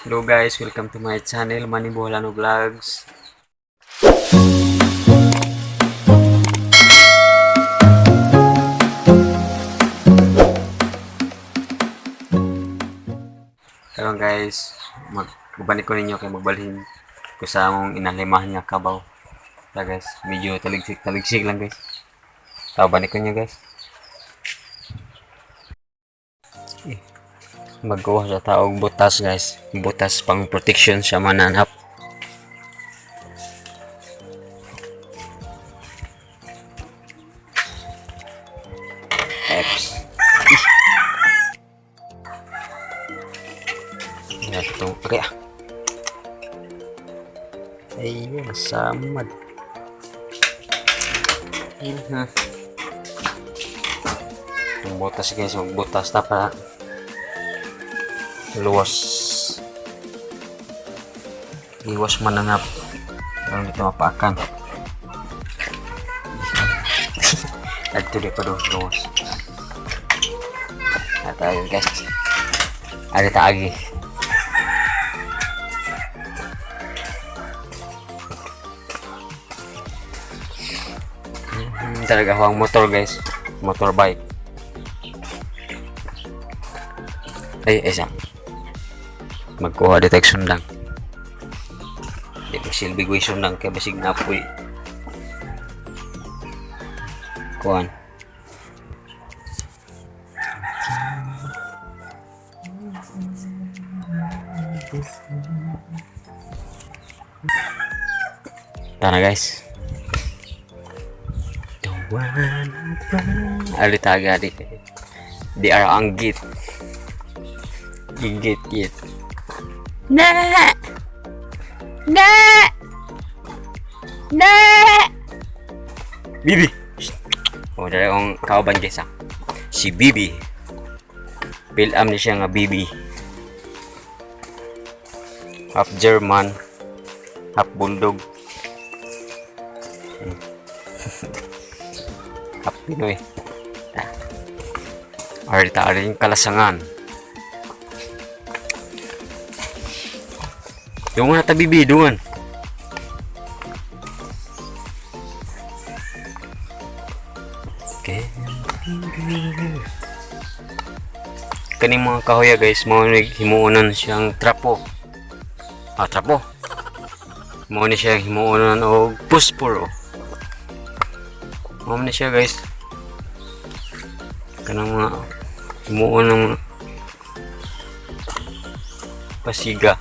Hello guys, welcome to my channel, Manny Boholano Vlogs. Karon guys, magbalik ko ninyo kay magbalhin ko sa among inalimahan nga kabaw. Ta guys, medyo taligsik-taligsik lang guys. Ta balik ko niyo guys. Eh, magkuha sa taog butas guys. Butas pang protection sa mananap. Eps. Yan itong, okay ah. Ayun, samad. Mhm. Ang butas guys, magbutas na para luwas. Iwas mananap. Parang dito mapakan. Adto di pa doon luwas. At ayun guys. Ada taagi. Talaga ako ang motor guys. Motorbike. Ay, isa. Magkuha detection lang. Di ko silbi ko sundang kay basig napoy. Kuan. Tara guys. Ali taga di. Di ara anggit. Gigit git. Na! Na! Na! Bibi. Oh, dali akong kauban guys ah. Si Bibi. Bilam ni siya nga Bibi. Half German, half Bulldog. Half Pinoy. Ah. Ari ta ari yung kalasangan. Dungan na ta Bibi, dungan. Okay. Kaning mga kahoya guys, mao ni himuonan siyang trapo. Ah, trapo. Mao ni siya himuonan og pusporo. Mao ni siya guys. Kanang mga himuon ng pasiga.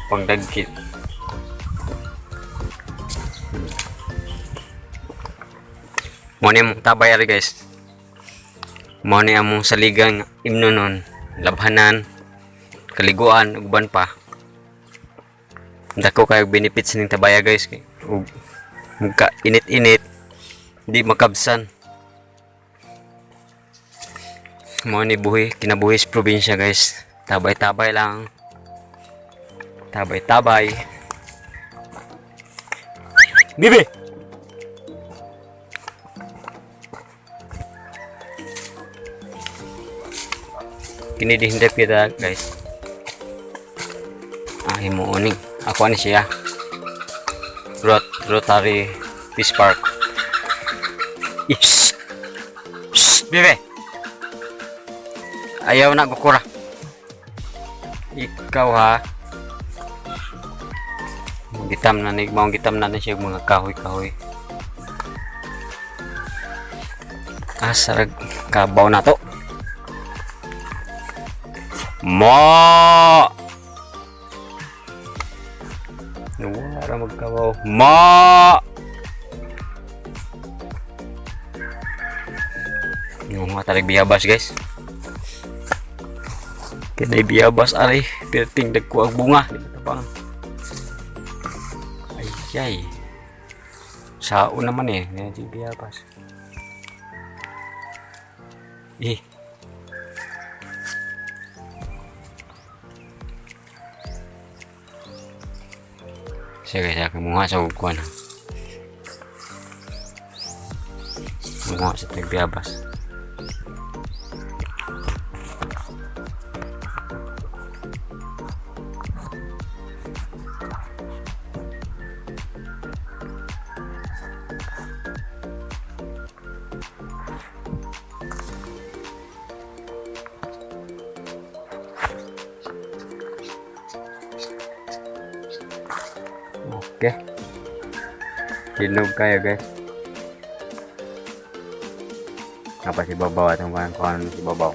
Pangdagkit. Mao ni among tabay ari guys. Mao ni among saligan nga imnonon, labhanan, kaliguan ug uban pa. Dako kayo benefits ning tabaya guys kay ug muka init-init di makabsan. Mao ni buhi kinabuhi sa probinsya guys. Tabay-tabay lang. Tabay-tabay. Bibi. Kini dihindap kita guys. Ah, himuoning. Ako ani siya. Rotary Peace Park. Ish. Shh, Bibi. Ayaw na gukura. Ikaw ha. Gitam na ni, maong gitam na ni siya mga kahoy-kahoy. Ah, sarag kabaw na to. Ma! Wala magkabaw. Ma! Yung mga talag biyabas guys. Kinay biyabas ari. Pirting dagko ang bunga. Di ba tabang? Ay ay. Sao naman eh. Medyo biyabas. Eh. Sige, sige, kumuha sa kukuha na. Kumuha sa tagbiyabas. Okay. Hinog kayo, guys. Apa si babaw atong kuhan kuhan si babaw.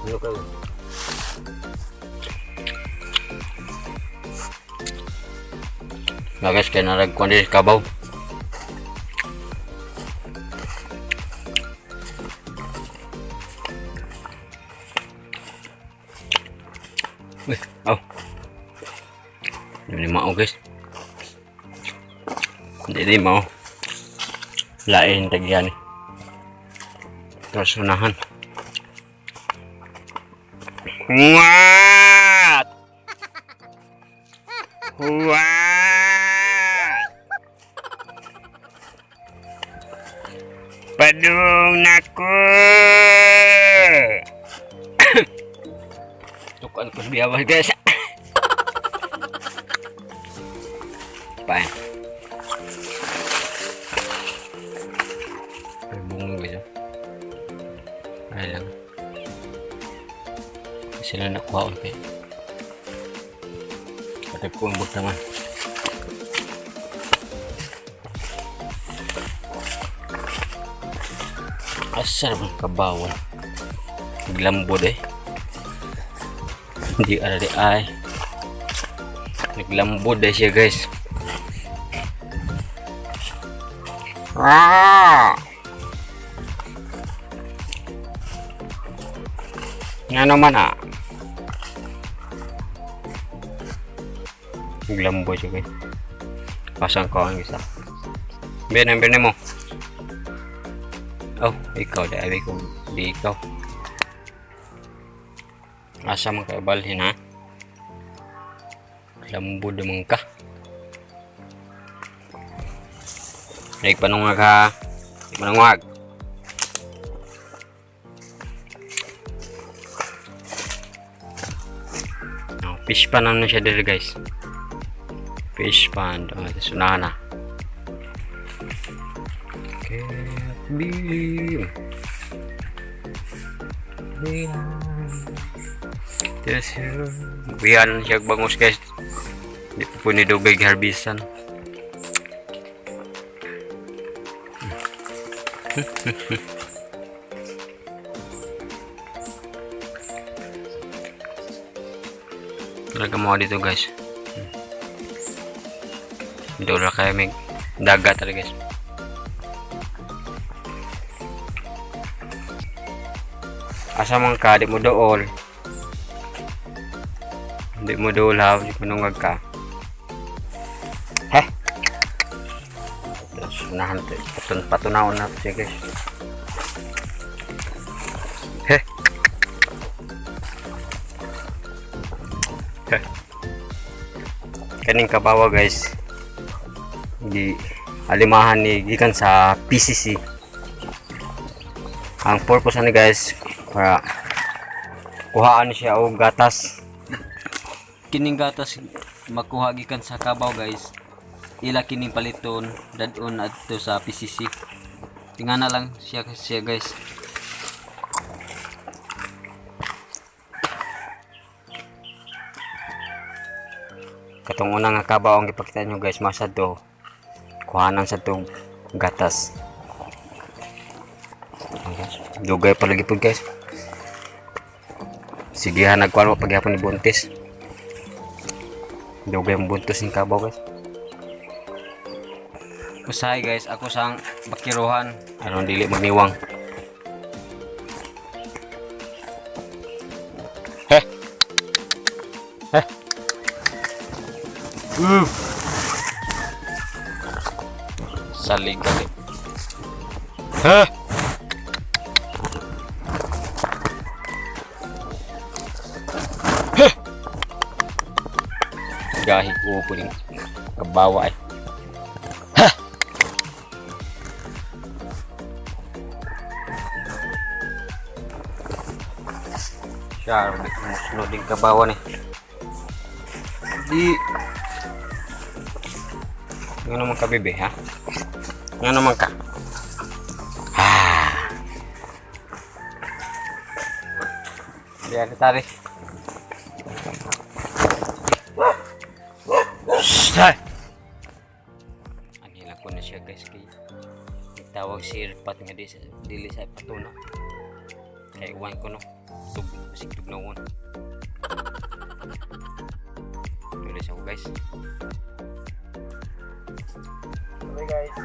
Hinog kayo. Nah, guys, kaya narag kuhan din kabaw. Uy, aw. Hindi mao, guys. Hindi di mao. Lain tagyan eh. Terus unahan. What? What? Padung nako. Tukan ko sa biyawan, guys. Pa. Ay, bunga, guys. Oh. Ay lang. Sila nakuha ulit. Patag ko ang butangan. Asar bang kabawan. Naglambod eh. Hindi ara di ay. Naglambod eh siya, guys. Ah! Nga naman ah. Naglambod siya, guys. Pasang ko ang isa. Ben, ang mo. Oh, ikaw di ay ko di ikaw. Asa man ka balhin ha? Lambod naman ka. Like panungag ha. Panungag. Oh, fish pan na siya dito, guys. Fish pond. Oh, sunahan na. Can't believe. Yes, buyan siya bangus, guys. Di pa po ni dugay harbisan. Talaga mga dito, guys. Hindi wala kayo may dagat talaga, guys. Asa man ka, di mo dool. Hindi mo dool ha, di manungag ka. Heh. Tapos unahan patun patunaon na siya, guys. Heh. Heh. Kaning kabawa, guys. Di alimahan ni gikan sa PCC. Ang purpose ani, guys, para kuhaan siya og gatas. Kining gatas makuha gikan sa kabaw, guys. Ila kining paliton dadon adto sa PCC. Tingana lang siya siya, guys. Katong una nga kabaw ang gipakita nyo, guys, masad to kuhanan sa tong gatas. Ayan, guys. Dugay pa lagi po, guys. Sige ha, nagkuhan mo paghapon ni buntis. Dugay ang buntis ng kabaw, guys. Usahay, guys, ako sang bakiruhan. Aron dili magniwang. Heh. Heh. Salig kali. Heh. Heh. Gahi ko po rin. Kabawa eh. Heh. Char, musunod din kabawan eh. Di. Nga naman ka, bebe, ha? Nga naman ka. Ah. Diyan, tari. Shh! Anhila ko na siya, guys, kay tawag si Irpat nga di sa dili sa patuna. Kay uwan ko no. Tug basig tugnawan. Tulis ako, guys. Okay, guys.